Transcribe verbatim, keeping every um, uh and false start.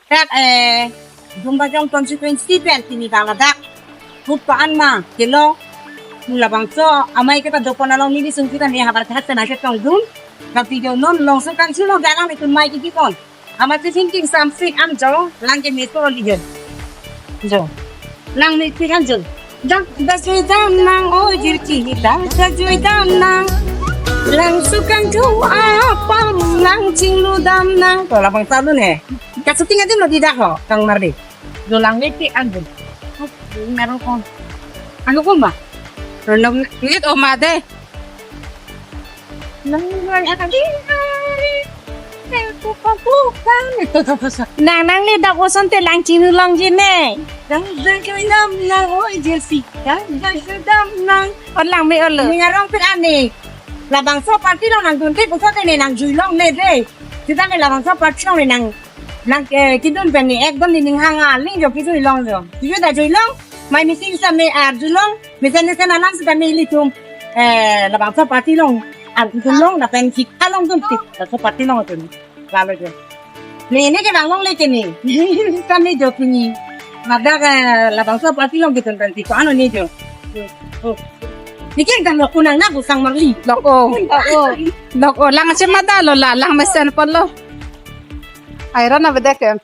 Dak, eh, Dumbajong constituency pen pini bang ladak. Hut pa an ma kelo. Labangso amei keta dopon along neli sungki ta ne habar khat pen ake tongdun. Tapi jo non longso kan sulo galang nitun mai kiki pon. Amat si singking samsik an jo lang ke meso lijen. Jo. Lang ni tik an jo. Dak da jui dam nang, oi jirki, dak da jui dam nang. Lang sukang ju apam lang chinglu dam nang. To labangso alun he. Kasuting adim lo didak ho, Kang Mardi. Jo lang ni tik an jo. Naro ko. Ano ko ma? Ronok ngit o ma de. Nang nang akan di hari. Aku papukan. Itu tuh tuh. Nang nang ni dak oson te lang chinglu longji ne. Dang dang kami nam nang, oi Jessica. Dang dang dam nang. On lang me olo. Ning arong pir ani. Labangso party along nangdun te puso te ne nang jui longle de. Sita ne labangso party along ne nang, nang, eh, kedun pen ne ekdom ne ning hang aling jo kejui long jo. Kejui ta jui long. Mai meeting sitame arjulong. Mesen mesen alam sitame ilitum, eh, labangso party along arjulong lapen sik along dun tik. Labangso party along dun. Lalo jo. Ne ne ke bang longle ke ne. Kan ne jo pini. Ladak, eh, labangso party along kedun pen sik ko ano ne jo. Oh. Nike kan lo kunang na busang marli. Lok o. Lok o. Lok o. Lang si mada lo la, lang mesen pon lo. Iron na bedek em.